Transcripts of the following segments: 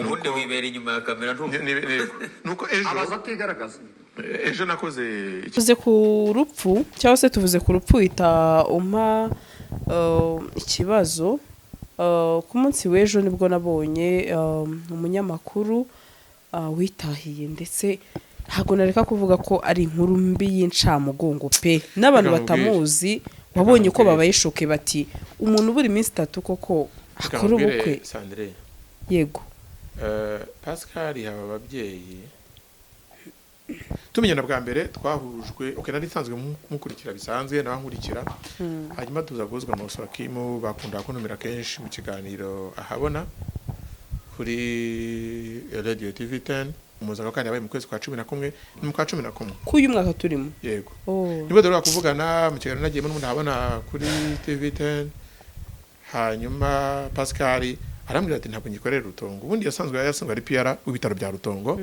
Ubundi wibera inyuma ya kamera ntu Nuko ejo Abaza atigaragaza. Ejo nakoze Tuvuze ku rupfu, cyangwa se tuvuze ku rupfu uhita umpa ikibazo. Ku munsi w'ejo nibwo nabonye umunyamakuru witahiye, ndetse ntabwo nareka kuvuga ko ari inkuru mbi y'incamugongo pe, n'abantu Reka nkubwire. batamuzi wabonye ko Nkubwire. babaye choqué, bati umuntu ubura iminsi 3 koko Reka akora nkubwire, ubukwe. Sandrine. Yego. Pascal haba ababyeyi tumenyana bwa mbere twahujwe, okay, nari nsanzwe mukurikira bisanzwe, nawe nkurikira, hanyuma tuza guhuzwa na Oswakimu, bakunda kuntumira kenshi mu kiganiro ahabona kuri Radio TV 10. Umuzaga kandi yabaye mu kwezi kwa 11, ni mu kwa 11. K'uyu mwaka turimo? Yego. Oh. Nibwo dore kuvugana mu kiganiro nagiyemo n'ubundi ahabona kuri TV 10. Hanyuma Pascal arambwira ati ntabwo ngikorera Rutongo. Ubundi yasanzwe ari PR w'ibitaro bya Rutongo.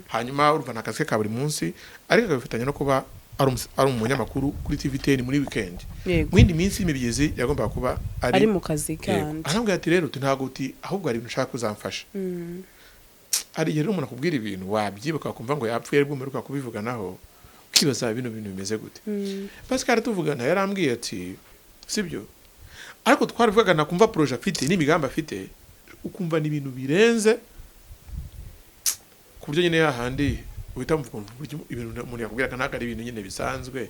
Hanyuma urumva ni akazi ke ka buri munsi, ariko akabifatanya no kuba ari umunyamakuru kuri TV 10 muri weekend. Mu yindi minsi y'imibyizi yagombaga kuba ari Ari mu kazi. Yego. Kandi Arambwira ati rero uti ntabwo, uti ahubwo hari ibintu ushaka kuzamfasha. Hari igihe rero umuntu akubwira ibintu wabyibuka wakumva ngo yapfuye aribwo muheruka kubivuganaho, ukibaza bino bintu bimeze gute. Pascal tuvugana yarambwiye ati sibyo, ariko twaravugaga nakumva projet afite n'imigambi afite, ukumva ni ibintu birenze ku buryo nyine hahandi uhita wumva ukuntu uburyo ibintu umuntu yakubwira ntabwo ari ibintu nyine bisanzwe.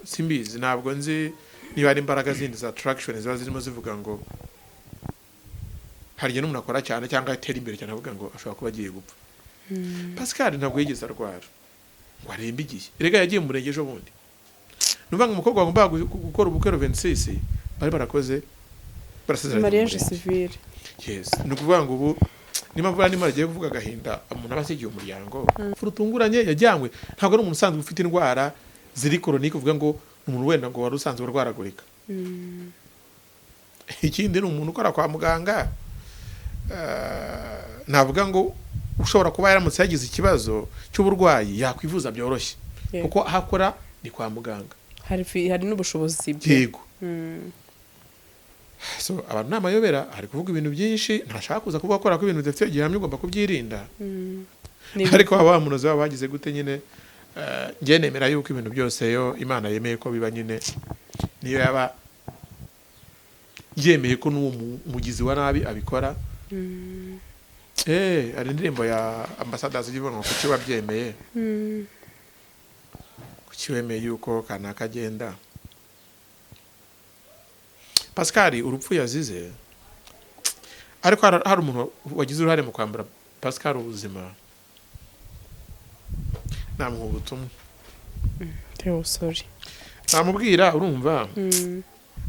Simbizi, ntabwo nzi niba hari imbaraga zindi za attraction ziba zirimo zivuga ngo hari igihe n'umuntu akora cyane cyangwa atera imbere cyane avuga ngo ashobora kuba agiye gupfa. Pascal ntabwo yigeze arwara ngo arembe igihe. Erega yagiye mu murenge ejo bundi. Ni ukuvuga ngo umukobwa wagombaga gukora ubukwe 26 bari barakoze, barasezeranye mu Mariage murenge. civile. Yes, ni ukuvuga ngo ubu niba mvuga niba agiye kuvuga agahinda umuntu aba asigiye umuryango rutunguranye yajyanywe. Ntabwo ari umuntu usanzwe ufite indwara ziri chronique, uvuga ngo ni umuntu wenda ngo wari usanzwe urwaragurika. Ikindi ni umuntu ukora kwa muganga, navuga ngo ushobora kuba yaramutse yagize ikibazo cy'uburwayi yakwivuza byoroshye, kuko aho akora ni kwa muganga. Hari n'ubushobozi bwe. Yego. So abantu ni amayobera, ari kuvuga ibintu byinshi ntashaka kuza kuvuga ko ibintu bidafite gihamya, ugomba kubyirinda. Ariko waba wamunoze, waba wagize gute nyine, njye nemera yuko ibintu byose yo Imana yemeye ko biba nyine, niyo yaba yemeye ko n'uwo mugizi wa nabi abikora. Hari indirimbo ya Ambassadors ivuga ngo kuki wabyemeye, kuki wemeye yuko kanaka agenda. Pascal urupfu yazize, ariko hari umuntu wagize uruhare mu kwambura Pascal ubuzima, namuha ubutumwa. Theo, sorry. Namubwira, urumva,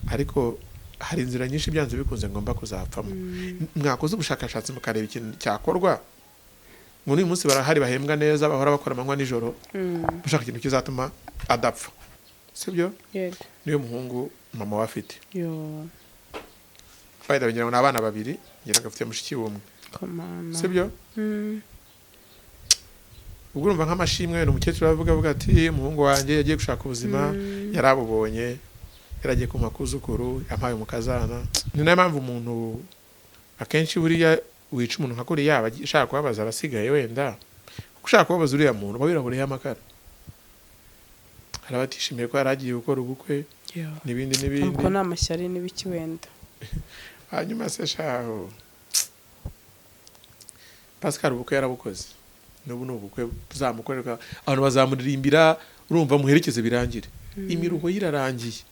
ariko hari inzira nyinshi byanze bikunze ngomba kuzapfamo. Mwakoze ubushakashatsi mukareba ikintu cyakorwa ngo n'uyu munsi barahari bahembwa neza, bahora bakora amanywa nijoro, bashaka ikintu kizatuma adapfa, sibyo? Yego. Niyo muhungu mama we afite. Yo. By the way, ngira ngo ni abana babiri, ngira ngo afite mushiki w'umwe. Komana. Sibyo? Ubwo urumva nk'amashimwe wenda umukecuru aravuga, avuga ati umuhungu wanjye yagiye gushaka ubuzima, yarabubonye, yaragiye ku makuzukuru, yampaye umukazana. Ni nayo mpamvu umuntu akenshi buriya wica umuntu nka kuriya yaba ashaka kubabaza abasigaye wenda, kuko ushaka kubabaza uriya muntu uba wirahuriyeho amakara. Hari abatishimiye ko yari agiye gukora ubukwe Yo. n'ibindi n'ibindi. Ubwo ni amashyari n'ibiki wenda. Hanyuma se shaho Pascal ubukwe yarabukoze, n'ubu ni ubukwe buzamukorerwa, abantu bazamuririmbira, urumva muherekeze birangire, imiruho ye irarangiye.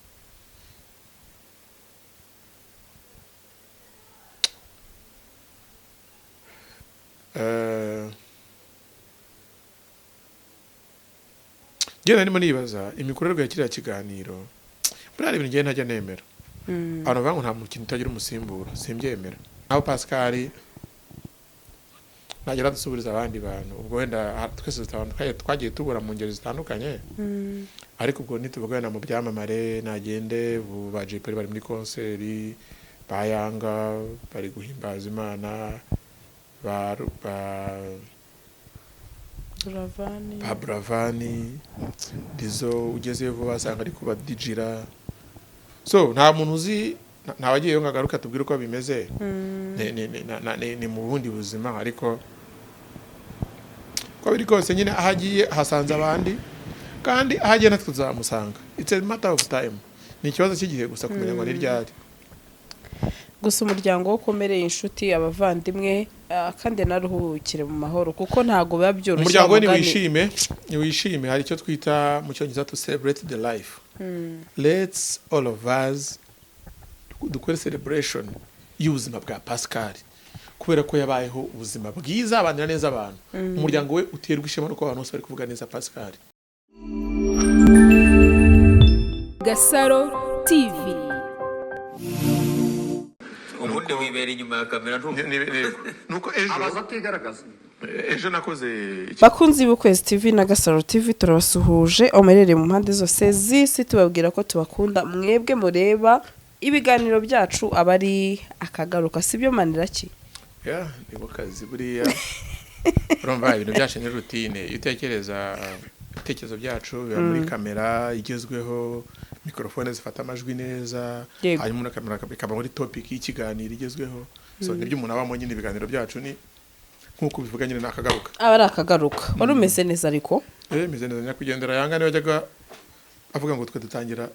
Njye narimo nibaza imikorerwe ya kiriya kiganiro. Buriya hari ibintu njye ntajya nemera. Abantu bavuga ngo nta mukino utagira umusimbura, simbyemera. Naho Pascal nagera dusubiriza abandi bantu, ubwo wenda twese dufite abantu twagiye tubura mu ngeri zitandukanye. Ariko ubwo nituvuga wenda mu byamamare, nagende ubu ba Jay Polly bari muri concert, ba Yanga bari guhimbaza Imana, ba Buravani. Ba Buravani, Dizo ugezeyo vuba asanga ari kubadijira. So nta muntu uzi. Ntawagiyeyo ngo agaruke atubwire uko bimeze. Ni mu bundi buzima, ariko uko biri kose nyine aho agiye ahasanze abandi, kandi aho agiye natwe tuzamusanga. It's a matter of time, ni ikibazo cy'igihe gusa kumenya ngo ni ryari. Gusa umuryango wo ukomereye, inshuti, abavandimwe, kandi naruhukire mu mahoro, kuko ntabwo biba byoroshye. Umuryango we Wa mugani. niwishime, niwishime. Hari icyo twita mu Cyongereza to celebrate the life. Let's all of us dukore celebration y'ubuzima bwa Pascal, kubera ko yabayeho ubuzima bwiza, abanira neza abantu. Umuryango we uterwa ishema nuko abantu bose bari kuvuga neza Pascal. Gasaro TV. Ubundi wibera inyuma ya kamera ntumva. Nuko ejo Abaza atigaragaza. Ejo nakoze Bakunzi b'Ukwezi TV na Gasaro TV, turabasuhuje aho muherereye mu mpande zose z'isi, tubabwira ko tubakunda mwebwe mureba ibiganiro byacu. Aba ari akagaruka, sibyo Maniraki? Ya, ni mu kazi buriya. Urumva ibintu byacu ni routine. Iyo utekereza, ibitekerezo byacu biba muri kamera igezweho, mikorofone zifata amajwi neza, hanyuma na kamera ikaba muri topic y'ikiganiro igezweho. So nibyo umuntu abamo nyine. Ibiganiro byacu ni nk'uko bivuga nyine, ni akagaruka. Aba ari akagaruka. Wari umeze neza ariko? Eh, meze neza. Nyakwigendera Yanga niwe yajyaga avuga ngo twe dutangira,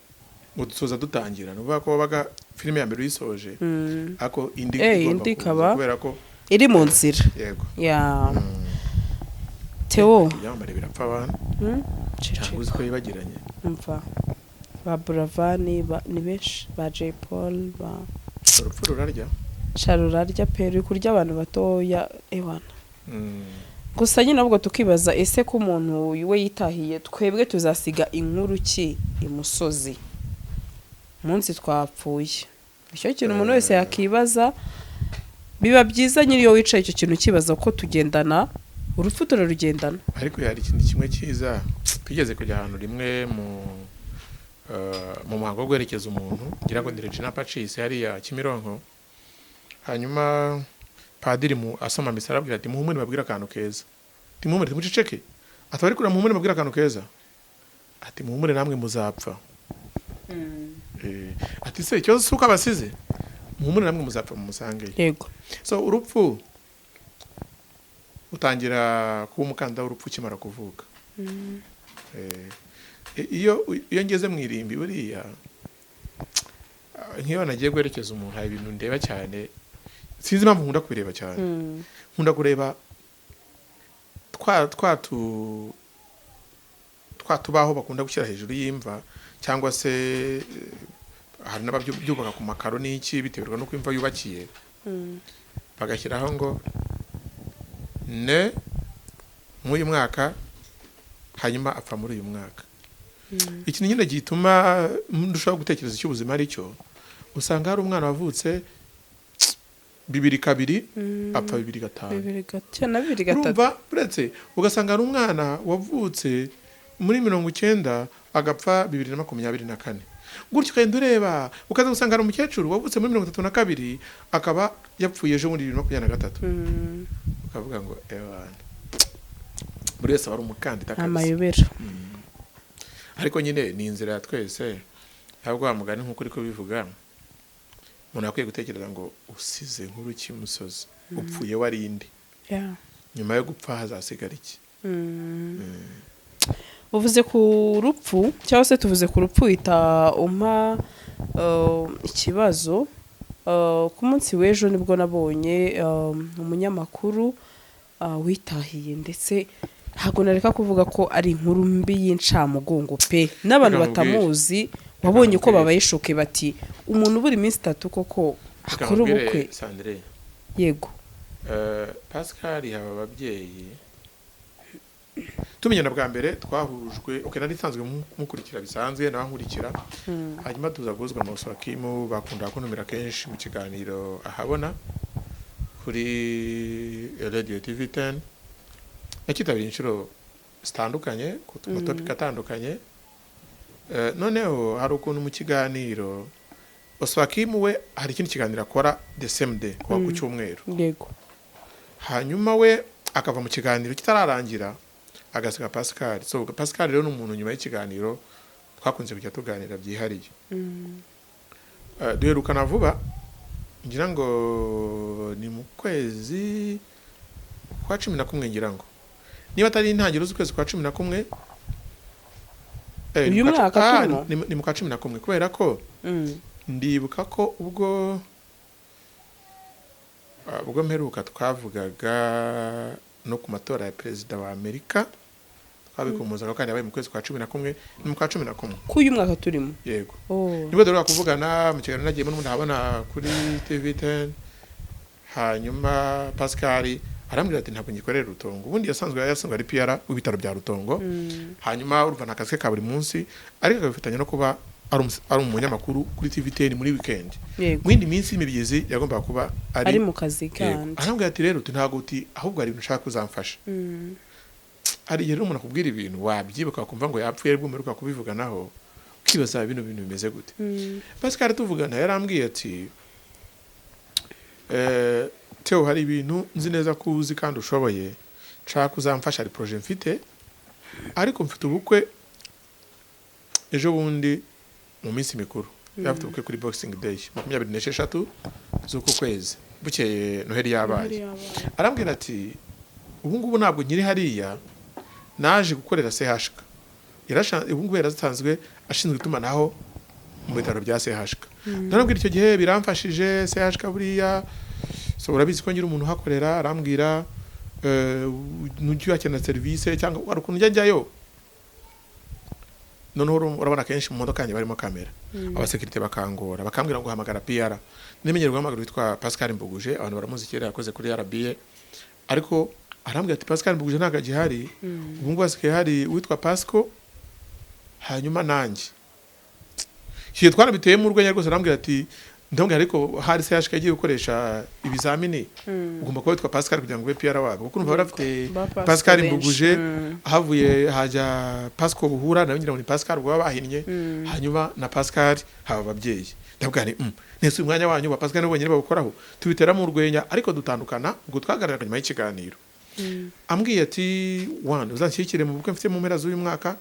ngo dusoza dutangira. Ni ukuvuga ko wabaga filime ya mbere uyisoje, ariko indi igomba Indi kuza ikaba kubera ko iri mu nzira. Yego. Ya Theo. Ibyamamare birapfa abantu. Ceceka. Cyangwa uzi ko yibagiranye. Umva, ba Buravani ni benshi, ba Jay Paul, ba Urupfu rurarya. Sharurarya pe, ruri kurya abantu batoya, ewana. Gusa nyine ahubwo tukibaza, ese ko umuntu we yitahiye, twebwe tuzasiga inkuru ki imusozi umunsi twapfuye? Icyo kintu umuntu wese yakibaza. Biba byiza nyine iyo wicaye icyo kintu ukibaza ko tugendana urupfu, turarugendana. Ariko hari ikintu kimwe cyiza. Twigeze kujya ahantu rimwe mu muhango wo guherekeza umuntu, ngira ngo ni Regina Pacis hariya Kimironko. Hanyuma padiri mu asoma misa arabwira ati: "Muhumure babwire akantu keza." Ati: "Muhumure, muceceke." Ati: "Bari kurira, muhumure babwire akantu keza." Ati: "Muhumure, namwe muzapfa." Ati: "Se ikibazo si uko abasize? Muhumure, namwe muzapfa mumusangeyo." So urupfu, utangira kuba umukandida w'urupfu ukimara kuvuka. Iyo ngeze mu irimbi buriya, nk'iyo nagiye guherekeza umuntu, hari ibintu ndeba cyane. Sinzi impamvu nkunda kubireba cyane. Nkunda kureba twa tubaho bakunda gushyira hejuru y'imva, cyangwa se hari n'ababyubaka ku makaro n'iki, biterwa n'uko imva yubakiye, bagashyiraho ngo ne mw'uyu mwaka, hanyuma apfa muri uyu mwaka. Ikintu nyine gituma ndushaho gutekereza icyo ubuzima ari cyo, usanga hari umwana wavutse 2002, apfa 2005. 2005 na 2003. Urumva, uretse ugasanga hari umwana wavutse muri 90, agapfa 2024, gutyo ukagenda ureba, ukaza gusanga hari umukecuru wavutse muri 32, akaba yapfuye ejo muri 2023. Ukavuga ngo ewana, buri wese aba ari umukandida kabisa. Amayobera. Ariko nyine ni inzira ya twese. Ntabwo wa mugani nk'uko uri kubivuga, umuntu akwiye gutekereza ngo usize nkuru cy'imusozi, upfuye warinde, nyuma yo gupfa hazasigara iki? Uvuze ku rupfu, cyangwa se tuvuze ku rupfu, uhita umpa ikibazo. Ku munsi w'ejo nibwo nabonye umunyamakuru witahiye, ndetse ntabwo nareka kuvuga ko ari inkuru mbi y'incamugongo pe, n'abantu Reka nkubwire. batamuzi wabonye ko Nkubwire. babaye choqué, bati umuntu ubura iminsi 3 koko Reka akora nkubwire, ubukwe? Sandrine. Yego. Pascal haba ababyeyi tumenyana bwa mbere twahujwe, okay, nari nsanzwe mukurikira bisanzwe, nawe nkurikira, hanyuma tuza guhuzwa na Oswakimu. Bakunda kuntumira kenshi mu kiganiro ahabona kuri Radio TV 10. Nakitabiriye inshuro zitandukanye ku matopiki atandukanye. Noneho hari ukuntu mu kiganiro Oswakimu we hari ikindi kiganiro akora the same day, kuwa ku cyumweru. Hanyuma we akava mu kiganiro kitararangira, agasiga Pascal. So Pascal rero ni umuntu nyuma y'ikiganiro twakunze kujya tuganira byihariye. Duherukana vuba, ngira ngo ni mu kwezi kwa 11, ngira ngo niba atari intangiriro z'ukwezi kwa 11. Ni Uyu mu kwa mwaka turimo? Ni mu kwa 11, kubera ko ndibuka ko ubwo ubwo mperuka twavugaga no ku matora ya perezida wa Amerika, twabikomozaga kandi yabaye mu kwezi kwa 11, ni mu kwa 11. K'uyu mwaka turimo? Yego. Oh. Nibwo duheruka kuvugana mu kiganiro nagiyemo n'ubundi ahabona kuri TV 10. Hanyuma Pascal arambwira ati: "Ntabwo ngikorera Rutongo." Ubundi yasanzwe ari PR w'ibitaro bya Rutongo. Hanyuma urumva ni akazi ke ka buri munsi, ariko akabifatanya no kuba ari umunyamakuru kuri TV 10 muri weekend. Mu yindi minsi y'imibyizi yagombaga kuba ari, ari mu kazi Yego. kandi. Arambwira ati: "Rero uti ntabwo, uti ahubwo hari ibintu ushaka kuzamfasha." Hari igihe rero umuntu akubwira ibintu wabyibuka wakumva ngo yapfuye aribwo muheruka kubivuganaho, ukibaza bino bintu bimeze gute. Pascal tuvugana yarambwiye ati: "Theo, hari ibintu nzi neza ko uzi kandi ushoboye, nshaka kuzamfasha. Hari projet mfite, ariko mfite ubukwe ejo bundi mu minsi mikuru." Yari afite ubukwe kuri Boxing Day, 26 z'uku kwezi, bukeye Noheli yabaye. Arambwira ati: "Ubu ngubu ntabwo nkiri hariya, naje gukorera CHK." Ubu ngubu yarasanzwe ashinzwe itumanaho mu bitaro bya CHK. Ndarambwira icyo gihe biramfashije CHK buriya, so urabizi ko ngira umuntu uhakorera. Arambwira nujya uhakenera serivisi cyangwa hari ukuntu njya njyayo, noneho urabona kenshi mu modoka yanjye barimo kamera, abasekirite bakangora, bakambwira ngo hamagara PR. Nimenyere guhamagara witwa Pascal Mbuguje, abantu baramuzi, kera yakoze kuri RBA. Ariko arambwira ati: "Pascal Mbuguje ntabwo agihari, ubu ngubu hasigaye hari uwitwa Pasco." Hanyuma nanjye icyo gihe twarabiteyemo urwenya rwose. Arambwira ati, ndamubwira ariko hari CHK yagiye gukoresha ibizamini, ugomba kuba witwa Pascal kugira ngo ube PR wabo, kuko urumva bari bafite Ba Pascal Pascal benshi. Mbuguje, havuye hajya Pascal Buhura, nawe ngira ngo ni Pascal ubwo baba bahinnye, hanyuma na Pascal haba ababyeyi. Ndavuga nti nese uyu mwanya wanyu ba Pascal nibo bonyine bawukoraho?" Tubiteramo urwenya, ariko dutandukana ubwo twaganiraga nyuma y'ikiganiro ambwiye ati: "One, uzanshyigikire mu bukwe mfite mu mpera z'uyu mwaka.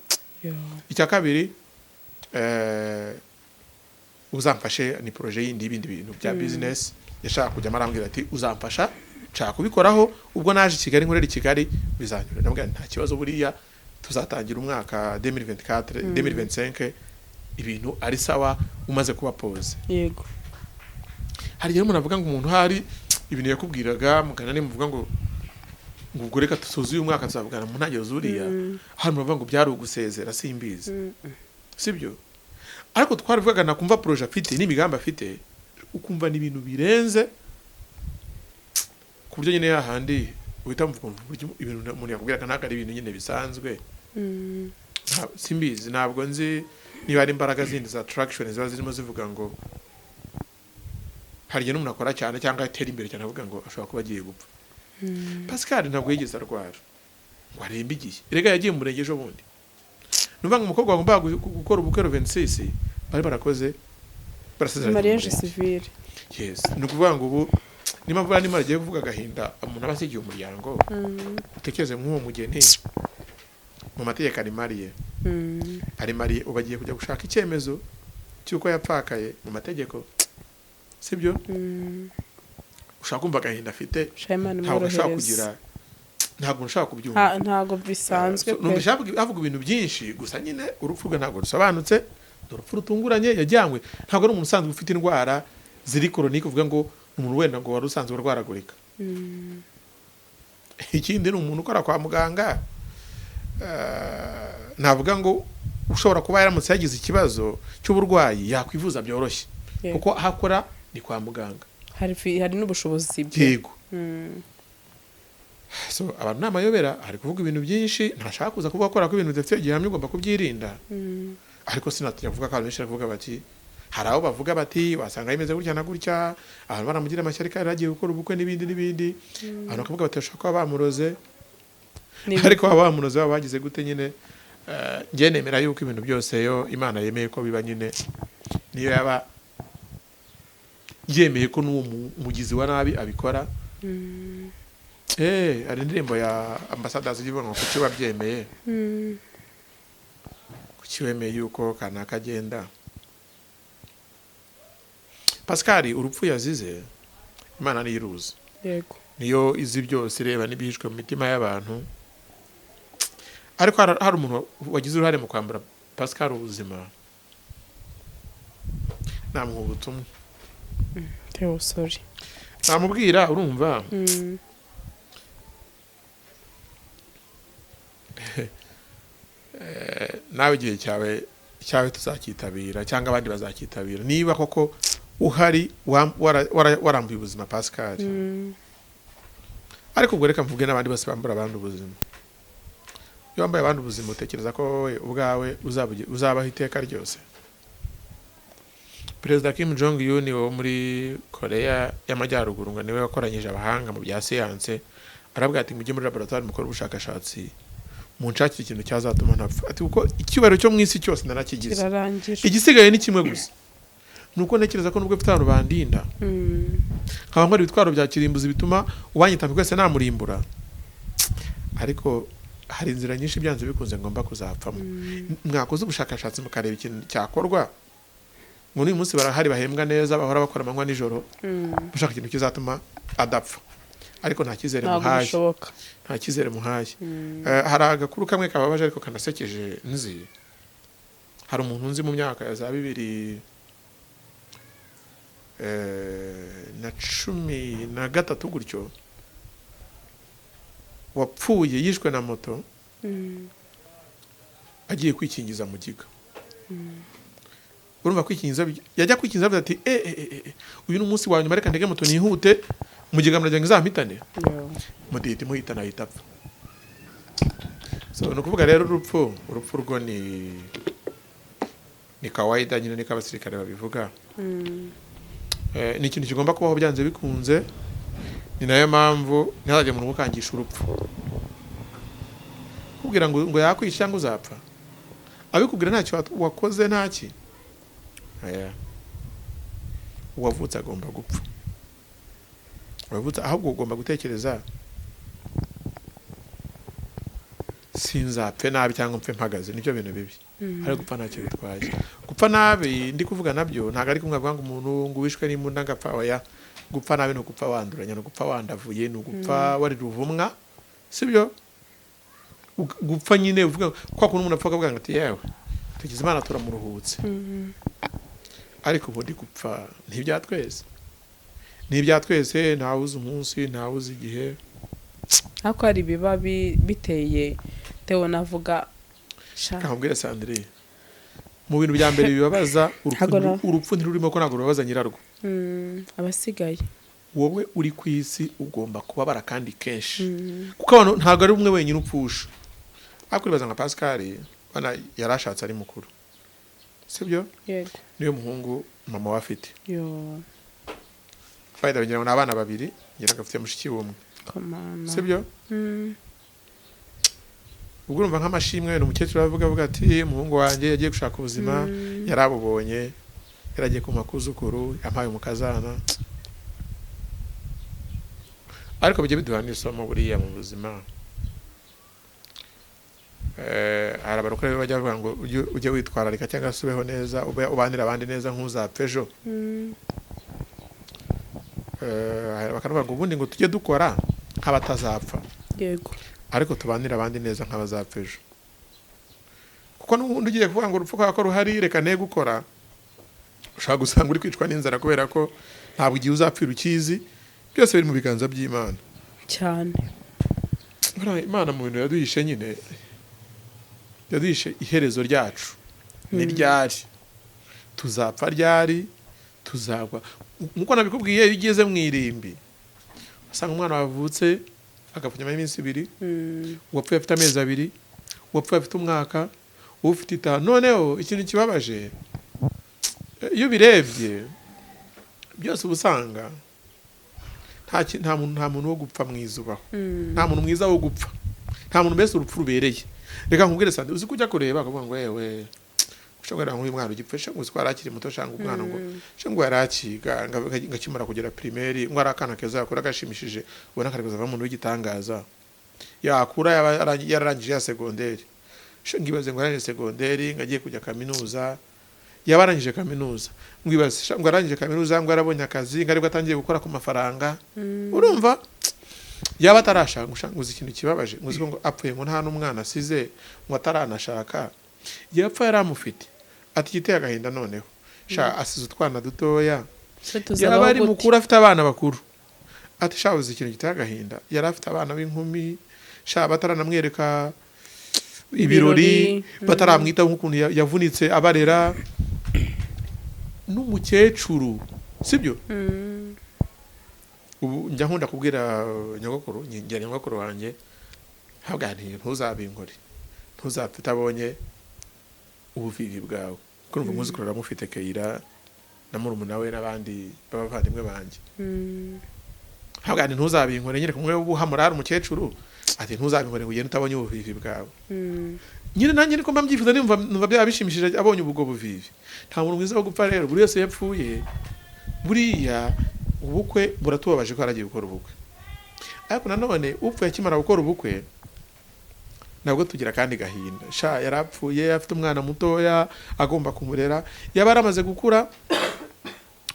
Icya kabiri, uzamfashe ni projet yindi y'ibindi bintu bya business yashaka kujyamo." Arambwira ati: "Uzamfasha, nshaka kubikoraho, ubwo naje i Kigali nkorera i Kigali bizanyura." Ndamubwira nti: "Nta kibazo, buriya tuzatangira umwaka 2024, 2025 ibintu ari sawa, umaze kuba pose." Hari igihe umuntu avuga ngo umuntu hari ibintu yakubwiraga mugana nimuvuga ngo ubwo reka dusoze uyu mwaka, tuzavugana mu ntangiriro z'uriya. Hari umuntu avuga ngo byari ugusezera, simbizi, sibyo? Ariko twaravugaga, nakumva projet afite n'imigambi afite, ukumva ni ibintu birenze, ku buryo nyine hahandi uhita wumva ukuntu uburyo ibintu umuntu yakubwiraga ntabwo ari ibintu nyine bisanzwe. Simbizi, ntabwo nzi niba ari imbaraga zindi za attraction ziba zirimo zivuga ngo hari igihe n'umuntu akora cyane cyangwa atera imbere cyane avuga ngo ashobora kuba agiye gupfa. Pascal ntabwo yigeze arwara ngo arembe igihe. Erega yagiye mu murenge ejo bundi. Ni ukuvuga ngo umukobwa wagombaga gukora ubukwe 26 bari barakoze, barasezeranye mu Mariage murenge. civile. Yes, ni ukuvuga ngo ubu niba mvuga niba agiye kuvuga agahinda umuntu aba asigiye umuryango, utekereze nk'uwo mugeni, mu mategeko ari marié, ari marié, ubu agiye kujya gushaka icyemezo cy'uko yapfakaye mu mategeko, sibyo? Ushaka kumva agahinda afite. Shayimana Ntabwo ashobora imworohereze. kugira, ntabwo nshobora kubyumva. Ntabwo bisanzwe So, pe. Numvise havuga ibintu byinshi, gusa nyine urupfu rwe ntabwo rusobanutse, ni urupfu rutunguranye. Yajyanywe, ntabwo ari umuntu usanzwe ufite indwara ziri chronique, uvuga ngo ni umuntu wenda ngo wari usanzwe urwaragurika. Ikindi, ni umuntu ukora kwa muganga, navuga ngo ushobora kuba yaramutse yagize ikibazo cy'uburwayi yakwivuza byoroshye, kuko aho akora ni kwa muganga. Hari n'ubushobozi bwe. Yego. So abantu ni amayobera, hari kuvuga ibintu byinshi, ntashaka kuza kuvuga ko ibintu bidafite gihamya, ugomba kubyirinda. Ariko sinatinya kuvuga ko abantu benshi baravuga bati, hari abo bavuga bati wasanga bimeze gutya na gutya, abantu baramugira amashyari kandi yaragiye gukora ubukwe n'ibindi n'ibindi. Abantu bakavuga bati bashobora kuba bamuroze. Ariko baba bamuroze, baba bagize gute nyine, njye nemera yuko ibintu byose yo Imana yemeye ko biba nyine, niyo yaba yemeye ko n'uwo mugizi wa nabi abikora. Hari indirimbo ya Ambassadors ivuga ngo kuki wabyemeye, kuki wemeye yuko kanaka agenda. Pascal urupfu yazize, Imana niyo iruzi, yego, niyo izi byose, ireba n'ibihishwe mu mitima y'abantu. Ariko hari umuntu wagize uruhare mu kwambura Pascal ubuzima, namuha ubutumwa. Theo, sorry. Namubwira, urumva, nawe igihe cyawe tuzakitabira cyangwa abandi bazakitabira, niba koko uhari warambuye ubuzima Pascal. Ariko ubwo reka mvuge n'abandi bose bambura abandi ubuzima. Iyo wambaye abandi ubuzima, utekereza ko wowe ubwawe uzabaho iteka ryose? Perezida Kim Jong Un wo muri Korea y'Amajyaruguru ngo niwe wakoranyije abahanga mu bya siyanse, arabwira ati: "Mujye muri laboratoire mukore ubushakashatsi, munshakire ikintu cyazatuma ntapfa." Ati: "Kuko icyubahiro cyo mu isi cyose narakigize, kirarangira, igisigaye ni kimwe gusa, ni uko ntekereza ko nubwo mfite abantu bandinda, nkaba nkora ibitwaro bya kirimbuzi bituma uwanyitambika wese namurimbura, ariko hari inzira nyinshi byanze bikunze ngomba kuzapfamo. Mwakoze ubushakashatsi mukareba ikintu cyakorwa." Ngo n'uyu munsi barahari, bahembwa neza, bahora bakora amanywa nijoro, bashaka ikintu kizatuma adapfa, ariko nta cyizere ntabwo muhaye. Bishoboka. Nta cyizere muhaye. Hari agakuru kamwe kababaje ariko kanasekeje nzi. Hari umuntu nzi mu myaka ya za 2013 gutyo, wapfuye yishwe na moto agiye kwikingiza mugiga. Urumva, kwikingiza, yajya kwikingiza avuga ati: "Eh eh eh, eh, uyu ni umunsi wa nyuma, reka ndege moto nihute, mugiga muragira ngo izampitane." Yo. Moto ihita imuhitana, ahita apfa. So ni ukuvuga rero, urupfu rwo ni kawaida nyine, niko abasirikare babivuga. Ni ikintu kigomba kubaho byanze bikunze. Ni nayo mpamvu ntihazajye umuntu ugukangisha urupfu, kubwira ngo yakwica cyangwa uzapfa, abikubwira ntacyo wakoze, ntaki. Oya. Uwavutse agomba gupfa, uwavutse. Ahubwo ugomba gutekereza: sinzapfe nabi cyangwa mpfe mpagaze, nibyo bintu bibi. Ariko gupfa ntacyo bitwaye. Gupfa nabi ndi kuvuga nabyo ntabwo ari kumwe avuga ngo umuntu ngo wishwe n'imbunda ngapfa. Oya, gupfa nabi ni ugupfa wanduranya, ni ugupfa wandavuye, ni ugupfa wari ruvumwa, sibyo? Gupfa nyine uvuga kwa kuntu umuntu apfa akavuga ngo ati: "Yewe, tugize Imana turamuruhutse." Ariko ubundi gupfa ntibya twese, ntibya twese. Ntawuzi umunsi, ntawuzi igihe. Ariko hari ibiba biteye Theo, navuga sha. Nkabwira Sandrine, mu bintu bya mbere bibabaza urupfu, Ntabwo urupfu ntirurimo ko ntabwo rubabaza nyirarwo. Abasigaye. Wowe uri ku isi ugomba kubabara kandi kenshi, kuko abantu ntabwo ari umwe wenyine upfusha. Ariko uribaza nka Pascal bana yarashatse ari mukuru, sibyo? Yego. Niyo muhungu mama we afite. Yo. Wenda ngira ngo ni abana babiri, ngira ngo afite mushiki w'umwe. Komana. Sibyo? Ubwo urumva nk'amashimwe, ni umukecuru avuga ati: "Umuhungu wanjye yagiye gushaka ubuzima, yarabubonye, yaragiye ku makuzukuru, yampaye umukazana." Ariko bijya biduha n'isomo buriya mu buzima. Hari abarokore bajya bavuga ngo ujye witwararika cyangwa se ubeho neza, ube ubanire abandi neza nk'uzapfa ejo. Bakavuga ngo ubundi ngo tujye dukora nk'abatazapfa, ariko tubanire abandi neza nk'abazapfa ejo, kuko n'ubundi ugiye kuvuga ngo urupfu kubera ko ruhari reka ne gukora, ushobora gusanga uri kwicwa n'inzara, kubera ko ntabwo igihe uzapfira ukizi. Byose biri mu biganza by'Imana. Cyane. Buriya Imana mu bintu yaduhishe nyine, yaduhishe iherezo ryacu ni ryari, tuzapfa ryari, tuzagwa. Nkuko nabikubwiye, iyo ugeze mu irimbi usanga umwana wavutse agapfa nyuma y'iminsi 2, uwapfuye afite amezi 2, uwapfuye afite umwaka, ufite 5. Noneho ikintu kibabaje, iyo ubirebye byose uba usanga nta muntu wo gupfa mwiza ubaho, nta muntu mwiza wo gupfa, nta muntu mbese urupfu rubereye. Reka nkubwire Sande, uzi ko ujya kureba akavuga ngo: "Yewe, ushobora nk'uyu mwana ugipfa, ngo uzi ko yari akiri muto, shanga umwana ngo ngo yari akiga, ngo akimara kugera primaire, ngo ari akana keza, yakura gashimishije, ubona kari kuzavamo umuntu w'igitangaza, yakura yaba yararangije ya segonderi, ngibaze ngo yarangije segonderi, ngo agiye kujya kaminuza." Yaba arangije kaminuza, ngo ibaze sha, ngo arangije kaminuza, ngo yarabonye akazi, ngo aribwo atangiye gukora ku mafaranga. Urumva yaba atarashaka, ngo uzi ikintu kibabaje, ngo uzi ko ngo apfuye ngo nta n'umwana asize, ngo ataranashaka, yapfa yari amufite. Ati igiteye agahinda noneho sha, asize utwana dutoya. Se Yaba tuzabaho ari gute? mukuru, afite abana bakuru. Ati sha, uzi ikintu giteye agahinda, yari afite abana b'inkumi sha, bataranamwereka ibirori, Ibirori, bataramwitaho nk'ukuntu yavunitse abarera n'umukecuru, sibyo? Ubu njya nkunda kubwira nyogokuru, njya nyogokuru wanjye ntabwo, nti ntuzabinkore, ntuzapfe utabonye ubuvivi bwawe, kuko urumva umwuzukuru aramufite, Keyira na murumuna we n'abandi b'abavandimwe banjye. Ntabwo, nti ntuzabinkore nyine kumwe buhamurara umukecuru, ati ntuzabinkore ngo ugende utabonye ubuvivi bwawe. Nyine nanjye niko mba mbyifuza, numva byaba bishimishije abonye ubwo buvivi. Nta muntu mwiza wo gupfa rero. Buri wese yapfuye, buriya ubukwe buratubabaje ko yaragiye gukora ubukwe, ariko nanone upfuye akimara gukora ubukwe nabwo tugira akandi gahinda sha. Yarapfuye afite umwana mutoya agomba kumurera. Yaba yaramaze gukura,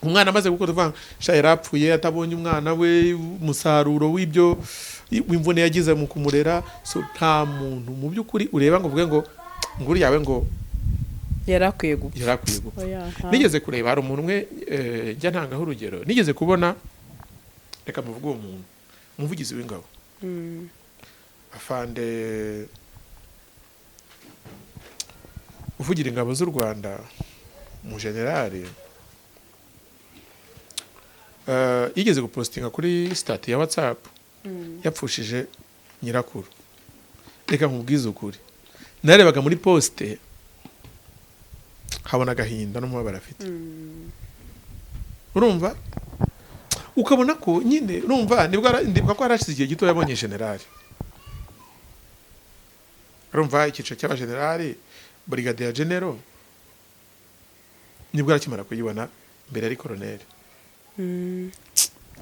umwana amaze gukura, tuvuga ngo, sha yarapfuye atabonye umwana we, umusaruro w'ibyo w'imvune yagize mu kumurera. So nta muntu mu by'ukuri ureba ngo uvuge ngo nguri yawe ngo Yari akwiye gupfa. Yari akwiye gupfa. Oya, Nigeze kureba, hari umuntu umwe, njya ntangaho urugero, nigeze kubona, reka muvuge uwo muntu, umuvugizi w'ingabo, afande uvugira ingabo z'u Rwanda, mu generali, yigeze gupostinga kuri status ya WhatsApp yapfushije nyirakuru. Reka nkubwize ukuri, narebaga muri post nkabona agahinda n'umubabaro afite. Urumva ukabona ko nyine, urumva nibwo ndibuka ko yarashize igihe gito yabonye generali. Urumva icyiciro cy'abagenerali, brigadier general, nibwo arakimara kuyibona, mbere ari koroneri.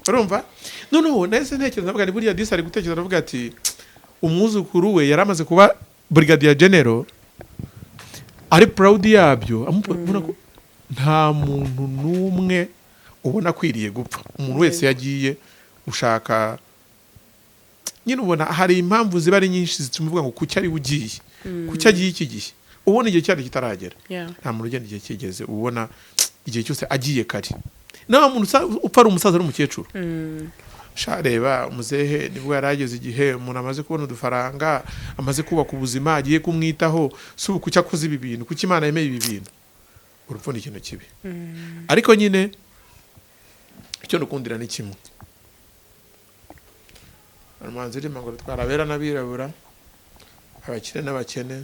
Urumva noneho nahise ntekereza, ndavuga ni buriya disi ari gutekereza, aravuga ati umwuzukuru we yari amaze kuba brigadier general, ari proud yabyo. Amubona ko nta muntu n'umwe ubona akwiriye gupfa. Umuntu wese yagiye ushaka nyine, ubona hari impamvu ziba ari nyinshi zituma uvuga ngo kuki ari we ugiye, kuki agiye iki gihe, ubona igihe cyari kitaragera. Nta muntu ugenda igihe kigeze, ubona igihe cyose agiye kare. Nawe muntu upfa ari umusaza n'umukecuru. Sha reba muzehe, nibwo yari ageze igihe umuntu amaze kubona udufaranga, amaze kubaka ubuzima, agiye kumwitaho. Si ubu kuki akoze ibi bintu? Kuki Imana yemeye ibi bintu? Urupfu ni ikintu kibi, ariko nyine icyo nukundira ni kimwe. Umuhanzi uririmba ngo rutwara abera n'abirabura, abakire n'abakene.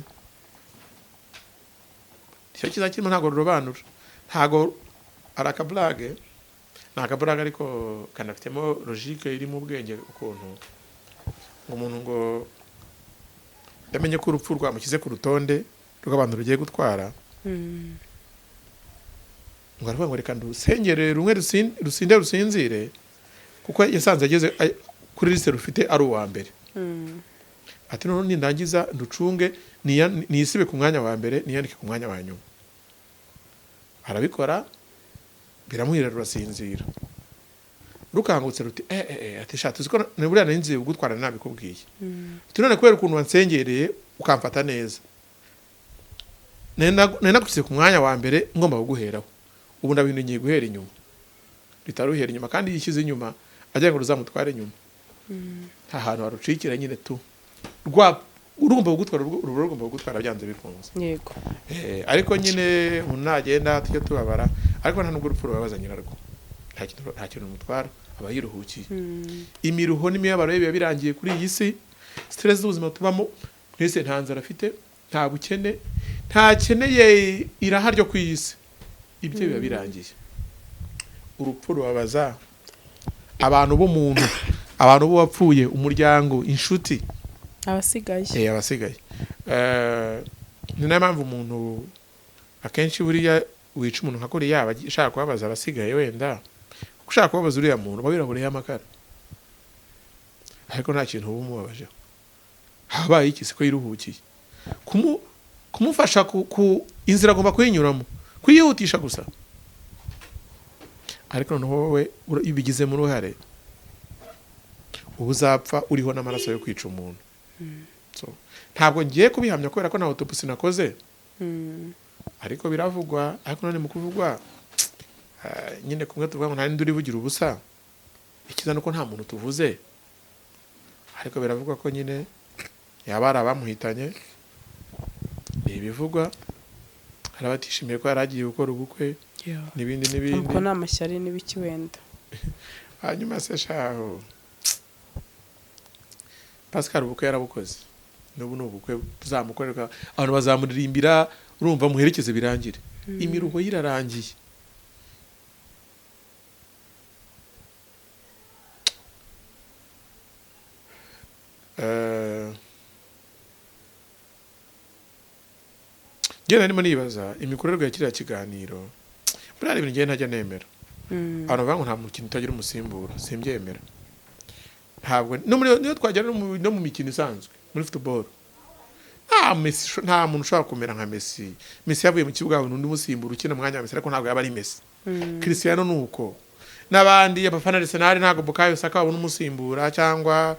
Icyo cyiza kirimo, ntabwo rurobanura, ntabwo ari akaburage, ni akaburage ariko kanafitemo logique irimo ubwenge, ukuntu ngo umuntu ngo yamenye ko urupfu rwamushyize ku rutonde rw'abantu rugiye gutwara, ngo aravuga ngo reka ndusengere rumwe rusinde rusinzire, kuko yasanze ageze kuri liste rufite ari uwa mbere. Ati noneho nindangiza nducunge, nisibe ku mwanya wa mbere, niyandike ku mwanya wa nyuma. Arabikora, biramuhira, rurasinzira. Rukangutse ruti eh eh eh, ati sha tuzi ko ni buriya nari ngiye kugutwara, nabikubwiye. Ati none kubera ukuntu wansengereye ukamfata neza, nari nagushyize ku mwanya wa mbere ngomba kuguheraho, ubu ndabintu ngiye guhera inyuma. Ritaruhera inyuma, kandi yishyize inyuma agira ngo ruzamutware inyuma, nta hantu harucikira nyine tu rwa urugomba kugutwara, ruba rugomba kugutwara byanze bikunze. Ariko nyine umuntu nagenda tujye tubabara, ariko nta nubwo urupfu rubabaza nyirarwo, nta kintu rumutwara, aba yiruhukiye. Imiruho n'imibabaro ye biba birangiye kuri iyi si. Stress z'ubuzima tubamo mwese, nta nzara afite, nta bukene, ntakeneye iraha ryo ku iyi si, ibyo biba birangiye. Urupfu rubabaza abantu b'umuntu, abantu b'uwapfuye, umuryango, inshuti. Abasigaye. Abasigaye. Ni nayo mpamvu umuntu akenshi buriya wica umuntu nka kuriya yaba ashaka kubabaza abasigaye wenda, kuko ushaka kubabaza uriya muntu uba wirahuriyeho amakara, ariko nta kintu uba umubabajeho. Habaye iki se ko yiruhukiye? Kumufasha ku inzira agomba kuyinyuramo. Kwihutisha gusa. Ariko noneho wowe iyo ubigizemo uruhare, uba uzapfa uriho n'amaraso yo kwica umuntu. So, ntabwo ngiye kubihamya kubera ko nta autopsy nakoze, ariko biravugwa. Ariko none mu kuvugwa, nyine kumwe tuvuga ngo nta n'indi urivugira ubusa, ikiza nuko nta muntu tuvuze. Ariko biravugwa ko nyine yaba ari abamuhitanye, ni ibivugwa. Hari abatishimiye ko yari agiye gukora ubukwe n'ibindi n'ibindi. Ubwo ni amashyari n'ibiki wenda. Hanyuma se shaho, Pascal ubukwe yarabukoze, n'ubu ni ubukwe buzamukorerwa, abantu bazamuririmbira, urumva, muherekeze birangire, imiruho ye irarangiye. Njye narimo nibaza imikorerwe ya kiriya kiganiro. Buriya hari ibintu njyewe ntajya nemera. Abantu bavuga ngo nta mukino utagira umusimbura, simbyemera. Ntabwo no muri, niyo twagera no mu mikino isanzwe, muri football, nta Messi, nta muntu ushobora kumera nka Messi. Messi yavuye mu kibuga, habona undi umusimbura ukina umwanya wa Messi, ariko ntabwo yaba ari Messi. Cristiano ni uko, n'abandi abafana Arsenal, ntabwo Bukayo Saka babona umusimbura, cyangwa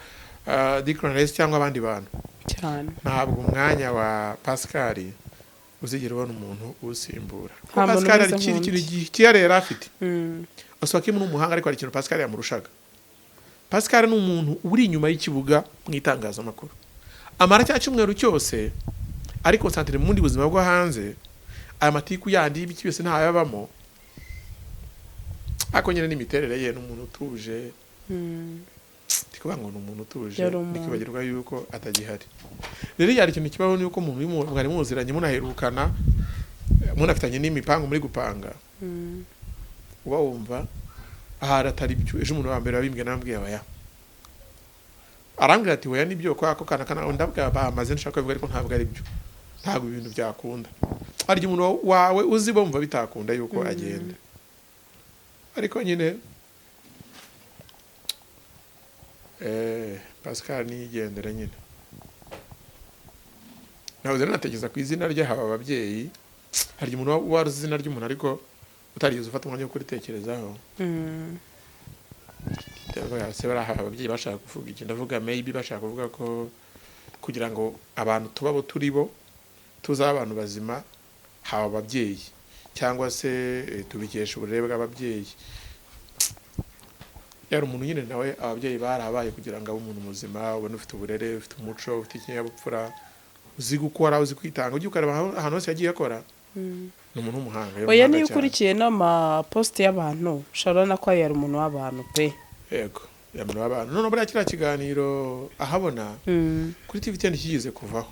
Declan Rice, cyangwa abandi bantu. Cyane. Ntabwo umwanya wa Pascal uzigera ubona umuntu uwusimbura. Kuko Nta muntu Pascal hari umeze ikindi nk'undi. kintu cyihariye yari afite. Oswakim ni umuhanga, ariko hari ikintu Pascal yamurushaga. Pascal ni umuntu uri inyuma y'ikibuga mu itangazamakuru, amara cya cyumweru cyose ari concentré mu bundi buzima bwo hanze, aya matiku yandi y'ibiki byose ntayabamo. Ariko nyine n'imiterere ye, ni umuntu utuje. Ndi kuvuga ngo ni umuntu utuje, Yari umuntu. ndikibagirwa yuko atagihari. Rero iyo hari ikintu kibaho, ni uko umuntu iyo mwari muziranye, munaherukana, munafitanye n'imipango muri gupanga, uba wumva ahari atari byo. Ejo umuntu wa mbere wabimbwiye, narambwiye oya, arambwira ati: "Oya, nibyo kwa ako kana kana." Ndabwira bamaze nshaka kubivuga, ariko ntabwo ari byo, ntabwo ibintu byakunda. Hari igihe umuntu wawe uzi bumva bitakunda yuko agenda, ariko nyine Pascal niyigendera nyine. Ntabwo rero natekereza ku izina rye, haba ababyeyi. Hari igihe umuntu wari uzi izina ry'umuntu ariko utarigeze ufata umwanya wo kuritekerezaho. Ndavuga se bari aha ababyeyi bashaka kuvuga iki? Ndavuga maybe bashaka kuvuga ko kugira ngo abantu tuba abo turi bo, tuzaba abantu bazima, haba ababyeyi, cyangwa se tubikesha uburere bw'ababyeyi. Yari umuntu nyine nawe ababyeyi barabaye kugira ngo abe umuntu muzima, ubone ufite uburere, ufite umuco, ufite ikinyabupfura, uzi gukora, uzi kwitanga. Ujye ukareba ahantu hose yagiye akora, ni umuntu w'umuhanga, yari Oya, umuhanga niyo cyane. ukurikiye n'amaposts y'abantu, ushobora ko yari umuntu w'abantu pe. Yego, yari umuntu w'abantu. None buriya kiriya kiganiro ahabona kuri TV 10 kigeze kuvaho,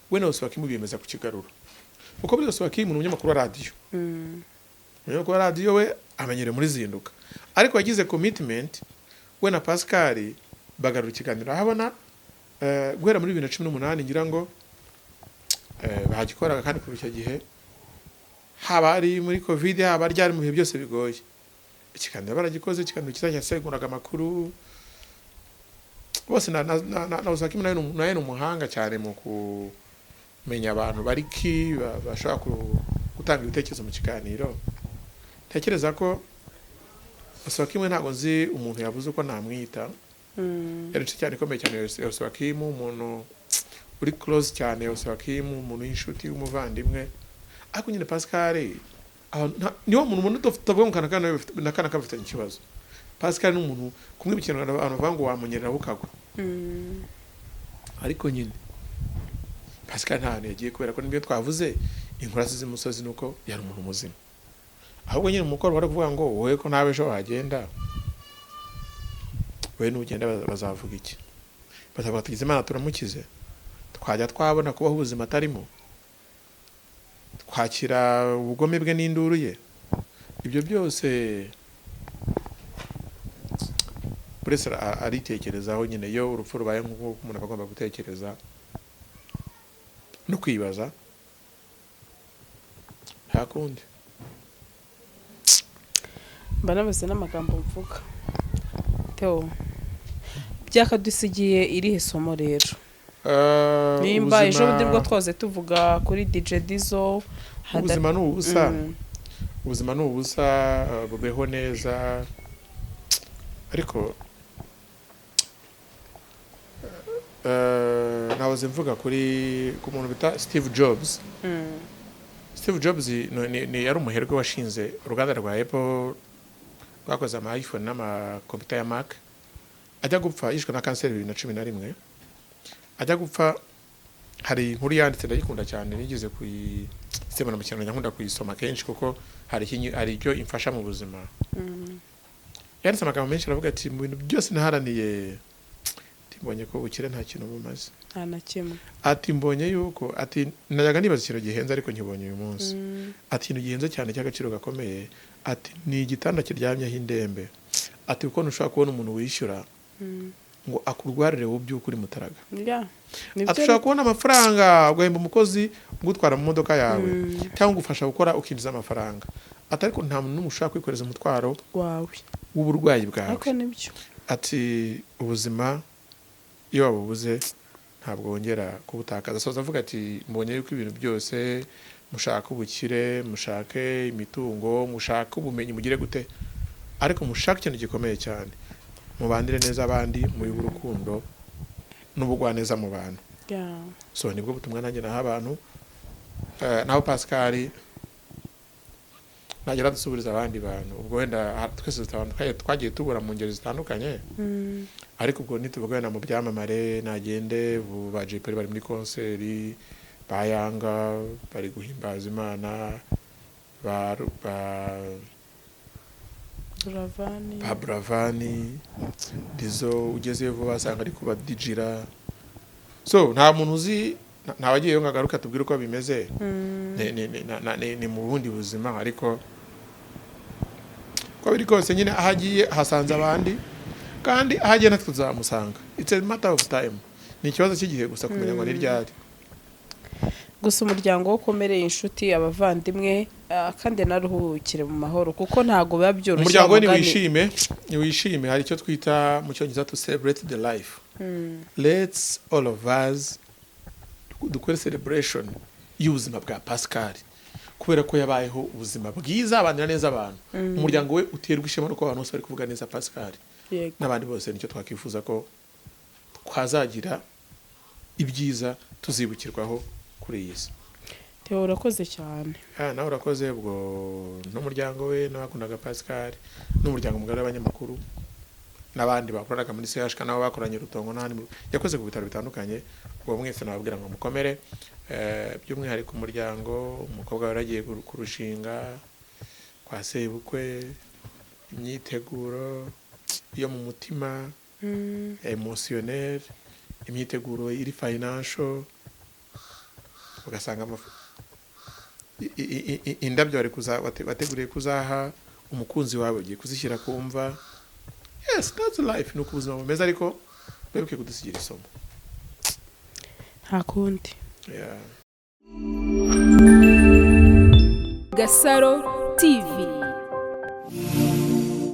we na Oswakim biyemeza kukigarura, kuko buri Oswakim ni umunyamakuru wa radiyo. Umunyamakuru wa radiyo we amenyereye muri Zinduka, ariko yagize commitment, we na Pascal bagarura ikiganiro ahabona, guhera muri 2018 ngira ngo bagikoraga. Kandi kuva icyo gihe, haba ari muri Covid, haba ryari mu bihe byose bigoye, ikiganiro baragikoze, ikiganiro kizajya cyaseguraga amakuru bose. Na Oswakim nawe ni umuhanga cyane mu kumenya abantu bari ki bashobora gutanga ibitekerezo mu kiganiro. Ntekereza ko Oswakim, ntabwo nzi umuntu yabuze uko namwita, yari inshuti cyane ikomeye cyane ya Oswakim, umuntu uri close cyane ya Oswakim, umuntu w'inshuti, w'umuvandimwe. Ariko nyine Pascal niwo muntu ubona utavuga ngo kana kana na kana bafitanye ikibazo. Pascal ni umuntu kumwe mu Kinyarwanda abantu bavuga ngo wamunyerera ukagwa. Ariko nyine Pascal nta hantu yagiye, kubera ko nibyo twavuze, inkuru asize imusozi nuko yari umuntu muzima. Ahubwo nyine umukoro wari kuvuga ngo wowe ko nawe ejo wagenda, wowe nugenda bazavuga iki? Bazavuga tugize Imana turamukize, twajya twabona kubaho ubuzima atarimo, twakira ubugome bwe n'induru ye, ibyo byose buri wese aritekerezaho nyine. Iyo urupfu rubaye nk'uko, umuntu aba agomba gutekereza no kwibaza, nta kundi. Mba nabuze n'amagambo mvuga. Theo, byakadusigiye irihe somo rero? Nimba ejo bundi bwo twaze tuvuga kuri DJ Dizo. Ubuzima ni ubusa, ubuzima ni ubusa. Bubeho neza, ariko nahoze mvuga kuri ku muntu bita Steve Jobs. Steve Jobs yari umuherwe washinze uruganda rwa Apple rwakoze ama iPhone n'amakompiyuta ya Mac. Ajya gupfa yishwe na kanseri 2011. Ajya gupfa hari inkuru yanditse, ndayikunda cyane, nigeze kuyisema mu Kinyarwanda, nkunda kuyisoma kenshi kuko hari icyo imfasha mu buzima. Yanditse amagambo menshi, aravuga ati: "Mu bintu byose naharaniye, mbonye ko ubukire nta kintu bumaze." Nta na kimwe. Ati: "Mbonye yuko," ati, "najyaga nibaza ikintu gihenze, ariko nkibonye uyu munsi." Ati: "Ikintu gihenze cyane cy'agaciro gakomeye," ati, "ni igitanda kiryamyeho indembe." Ati: "Kuko ntushobora kubona umuntu wishyura ngo akurwarire wowe ubyuke uri mutaraga." Nibyo. Ati: "Ushobora kubona amafaranga ugahemba umukozi ugutwara mu modoka yawe cyangwa ugufasha gukora ukinjiza amafaranga." Ati: "Ariko nta muntu n'umwe ushobora kwikoreza umutwaro wawe w'uburwayi bwawe." Ariko nibyo. Ati: "Ubuzima iyo wabubuze ntabwo wongera kubutakaza." Asoza avuga ati: "Mbonye yuko ibintu byose mushaka, ubukire, mushake imitungo, mushake ubumenyi, mugire gute, ariko mushake ikintu gikomeye cyane: mubanire neza abandi, muyibe urukundo n'ubugwaneza mu bantu." So nibwo butumwa nanjye naha abantu. Naho Pascal nagera dusubiriza abandi bantu, ubwo wenda twese dufite abantu twagiye tubura mu ngeri zitandukanye. Ariko ubwo nituvuga wenda mu byamamare, nagende ubu ba Jay Polly bari muri concert, ba Yanga bari guhimbaza Imana, ba Buravani. Ba Buravani, Dizo ugezeyo vuba asanga ari kubadijira. So nta muntu uzi, nta wagiyeyo ngo agaruke atubwire uko bimeze. Ni mu bundi buzima, ariko uko biri kose nyine aho agiye ahasanze abandi, kandi aho agiye natwe tuzamusanga. It's a matter of time, ni ikibazo cy'igihe gusa kumenya ngo ni ryari. Gusa umuryango wo ukomereye, inshuti, abavandimwe, kandi naruhukire mu mahoro kuko ntabwo biba byoroshye. Umuryango we wa mugani. niwishime, niwishime. Hari icyo twita mu Cyongereza to celebrate the life. Let's all of us dukore celebration y'ubuzima bwa Pascal, kubera ko yabayeho ubuzima bwiza, abanira neza abantu. Umuryango we uterwa ishema nuko abantu bose bari kuvuga neza Pascal n'abandi bose. Nicyo twakwifuza, ko twazagira ibyiza tuzibukirwaho kuri iyi si. Theo, urakoze cyane. Ah, nawe urakoze. Ubwo n'umuryango we n'abakundaga Pascal n'umuryango mugari w'abanyamakuru n'abandi bakoranaga muri CHK nabo bakoranye Rutongo n'ahandi yakoze ku bitaro bitandukanye, ubwo mwese nababwira ngo mukomere. By'umwihariko umuryango, umukobwa wari agiye kurushinga kwa sebukwe, imyiteguro yo mu mutima, emotionnel, imyiteguro iri financial, ugasanga indabyo bari wateguriye kuzaha umukunzi wawe ugiye kuzishyira ku mva. Yes, that's life, ni uko ubuzima bumeze, ariko wibuke kudusigira isomo. Nta kundi. Yeah. Gasaro TV.